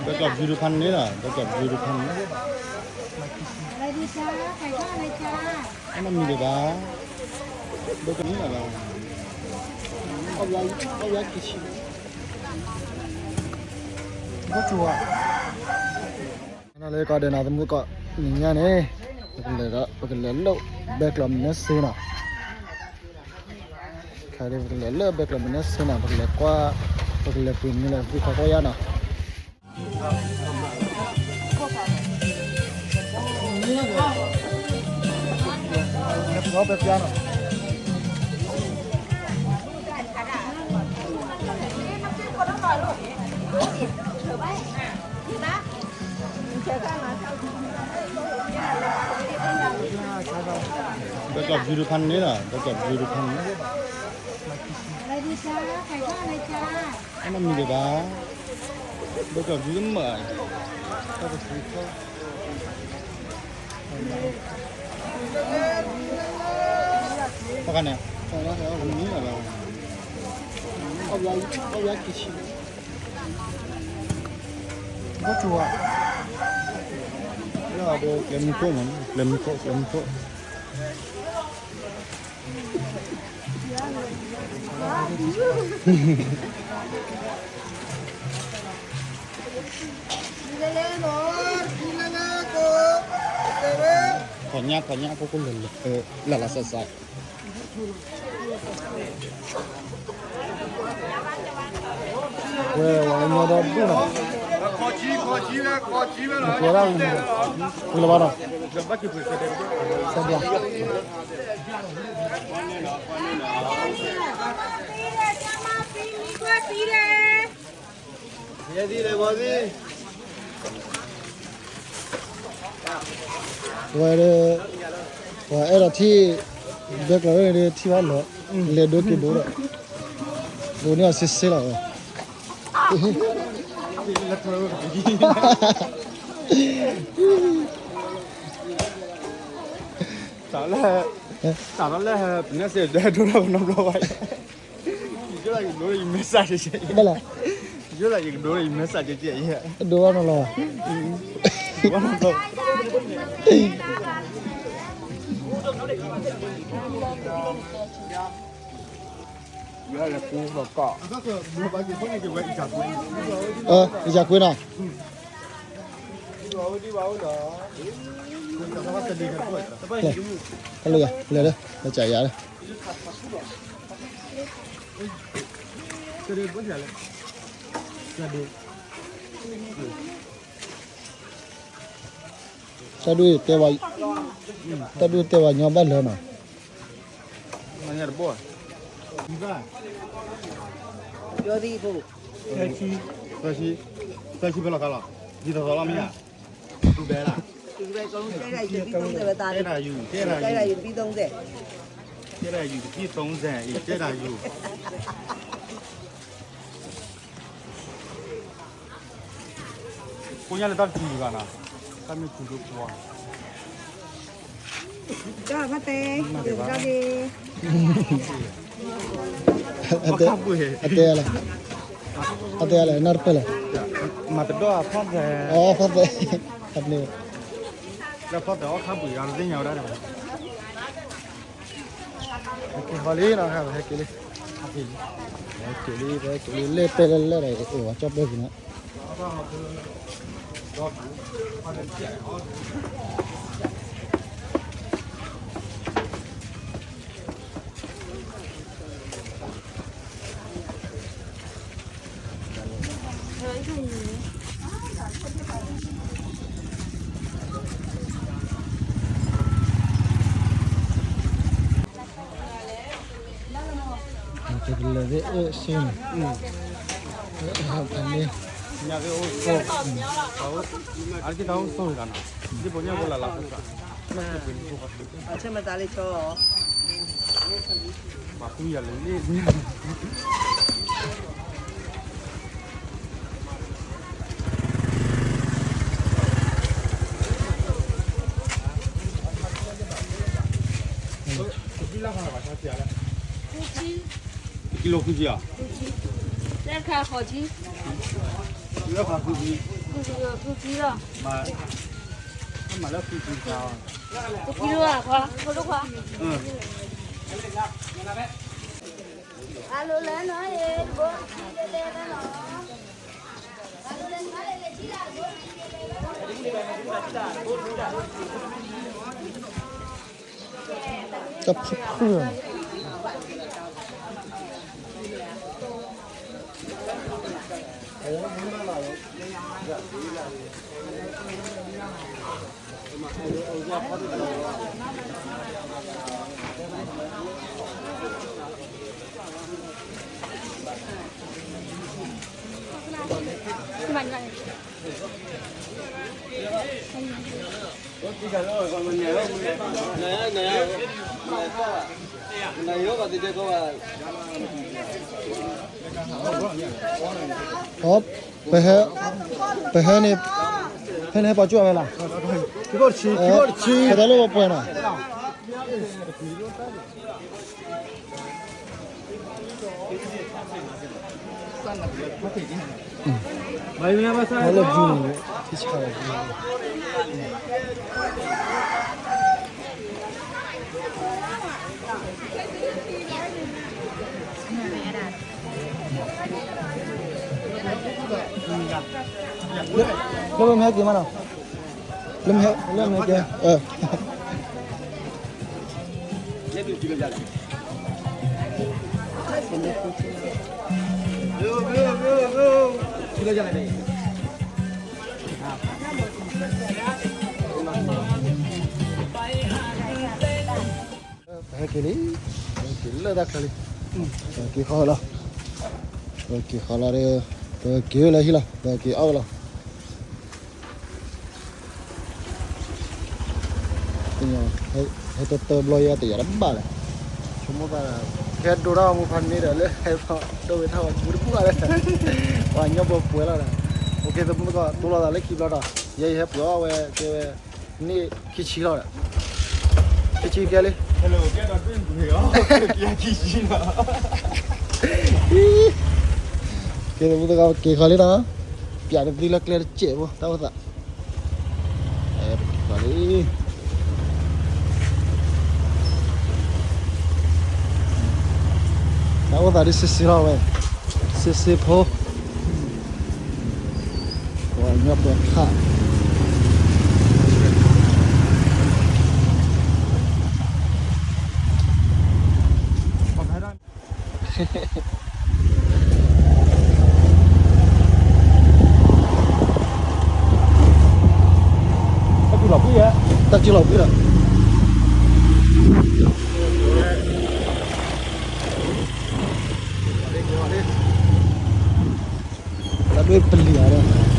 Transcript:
ဘဲကီၢ်ဘျုးတဖၣ်န့ၣ်လီၤ, ဘဲကီၢ်ဘျုးတဖၣ်န့ၣ်, အမ့ၢ်မံၤဒံးဘၣ်, ဘဲကီၢ်န့ၣ်လီၤ, ကီၢ်ဘျုးခံဆံ, ဘဲကီၢ်ဘျုး, လၢကီၢ်ဒဲးနီၤ သမုၢ်ကီၢ် နံၤညါန့ၣ် ပကလဲၤဒီး ပကလဲၤလၢဘဲကျီၢ်မုၢ်နၢစ့နီၤ, ခါဒ်ပကလဲၤလၢဘဲကျီၢ်မုၢ်နၢစ့နီၤ ပကလဲၤကွၢ်, ပကလဲၤပှ့ၤမံၤလၢသုခီကွၢ်ယါနီၤ. ဘဲကီၢ်ဘျုးတဖၣ်န့ၣ်လီၤ, ဘဲကီၢ်ဘျုးတဖၣ်န့ၣ်, အမ့ၢ်မံၤဒံးဘၣ်, ဘဲကီၢ်ဘျုးကမၢ်, တၢ်ကဆူၣ်ထီၣ် ပကန့ၣ်, အဝဲခံဆံ, ဘီၣ်ဆူၣ်ဝါ, လၢအဒိကျဲမုၢ်ခိၣ်မး, ကျဲမုၢ်ခိၣ်, ကျဲမုၢ်ခိၣ်. ထီၣ်ညၣ် ထီၣ်ညၣ် ခိၣ်ခိၣ်လၢာ်လၢာ် လၢ်လၢ်စးစး, ဝဲဝဲညီဒီဒူၣ်နီၤ, ကွဲးဒၣ်ဝံၤ, ဝံၤလၢၤဘၣ်နီၤ, စးဘျါ. ဝဲဒၣ်, ပှၤအဲၣ်ဒိးထံၣ်, ဘဲကျီၢ်န့ၣ်ဒၣ်ထံၣ်ဘၣ်လီၤ, လဲၤဒိက့ၤဒိဒီး, ဒိန့ၢ်အီၤစ့စ့လီၤဝဲ. တၢ်လၢ, တၢ်လၢ, ပနဲစ့ဒိၣ်ထီၣ်နီတဘျီဘၣ်, ယဒိလၢယမဲစၢ်ကဲကဲ, ဘၣ်လဲၣ်, ယဒိလၢယကဒိလၢယမဲစၢ်ကဲကဲ, ဒိဘၣ်နီၤလီၤ. ယကွ့နီၤ, ဟဲလၢယၤ, လဲၤလၢ, လဲၤကယၤလၢ တၢ်ဒုးတဲဝဲ, တၢ်ဒုးတဲဝဲညီဘၣ်လၢနီၤ. သၢဆံ, သၢဆံဖဲလီၤခါလီၤ, ဒ်သိးသိးလီၤမ့ၢ်ဧါ, တူၢ်ဘဲလၢ, တဲဒၣ်ယူၤ, တဲဒၣ်ယူၤ, တဲဒၣ်ယူၤတကံၢ်သုံးဆယ်, တဲဒၣ်ယူၤ, တဲဒၣ်ယူၤ. ကိညါလၢတၢ်တထံၣ်ဂၤနီၤ, တၢ်မ့ၢ်ထံၣ်ဒိၣ်ပှၤ, ကၢ်ဖါတဲ, ကၢ်ဒ့, အတဲ, အတဲလၢ, အတဲလၢ နၢ်တပၢၢ်လဲၣ်, မၤတဒီးဖီၣ်သဲး, အဖီၣ်သဲး, အန့ၣ်, လၢဖီၣ်သဲးအီၣ်ခါပှ့ၤ အီၤတသ့ၣ်ညါဝဲဒၣ်တဘၣ်. ဟဲက့ၤဟီလံနီၤ, ဟဲက့ၤလံ, ဟဲက့ၤလံ, ဟဲက့ၤလံ, လဲၤတဲလဲၤလဲၤဒီး အိၣ်ဝဲကၠီၣ်ပၢၢ်က့ၤနီၤ. တကလဲၤသ့ၣ်အၢၣ်စ့ၢ်န့ၣ်, ဖးန့ၣ်, ညၣ်သ့ၣ်အိၣ်ဆိ, အါတက့ၢ်တၢ်အိၣ်ဆိဂ့ၤလီၤနီၤ, ဒ်ပညၣ်ဖိလၢ်လၢ်ဖဲစး, ဆဲမတၤလၢဆီ, ပှၤကူယၤလၢလ့ၣ်, ကံလိခိၣ်ကံဧါ, လၢခါဃီကံ, လၢခါဃီကံ. ဖုဖံလီၤ. မၤလၢဖုဖံတခါ, ဖုဖံလီၤခွါ, ဖုဖံခွါ. အလိၤလၢနီၤ, တဘိခံလဲလဲနီၤ. တဖုဖု. ဟော, ပဟဲ, ပဟဲန့ၣ်, ဖဲန့ၣ်ဟဲပှၤကၠူၣ်ဝဲလီၤ, ပတၢ်လၢပှဲၤနီၤ. မၤလၢယူၤန့ၣ် ထံဆါဝဲ. လၢမ့ၢ်ဟဲက့ၤမးနီၤ, လၢမ့ၢ်ဟဲ, လၢမ့ၢ်ဟဲက့ၤ, အၢ ပဟဲက့ၤလံ, ပဟဲက့ၤလၢတၢ်ချၢလံ, ပက့ၤဃီလီၤ, ပက့ၤဃီလီၤဒီး, ပက့ၤဝဲလၢဟံၣ်လီၤ, ပက့ၤအီၣ်ဝဲလီၤ. ဟဲတတၢဘျီယဲတယာ်တဘၣ်လဲၣ်, ဆိကမိၣ်သး, ကဲဒိတၢ်မူဖးန့ၣ်ဒီးလၢဟဲထီၣ်ဒိဝဲတၢ်ဝဲမူတပူၤလဲၣ်, ပှၤညီဘိပှဲၤလီၤဒီး, အိၣ်က့ၤသမူသကိး တိၢ်လီၤသးလၢခံဘျီဒီး, ယဲယဟဲပှ့ၤအီၣ်ဝဲကဲဝဲ, န့ၣ်ခံဆံလီၤဒီး, ခံဆံကဲလံ, ကဲသမူသကိးက့ၤဃီလံနီၤ, ပၠးတသံလၢကျဲတစဲးဖိ တၢ်အိၣ်သး ပက့ၤဃီလံ. တၢ်အိၣ်သးဒ်စ့စ့လီၤဝဲ, စ့စ့ဖိ, ပှၤညီပှၤခး တၢ်စုလီၤကွံာ်လီၤ, တၢ်ဒွဲၣ်ပလံၤအီၤဒီး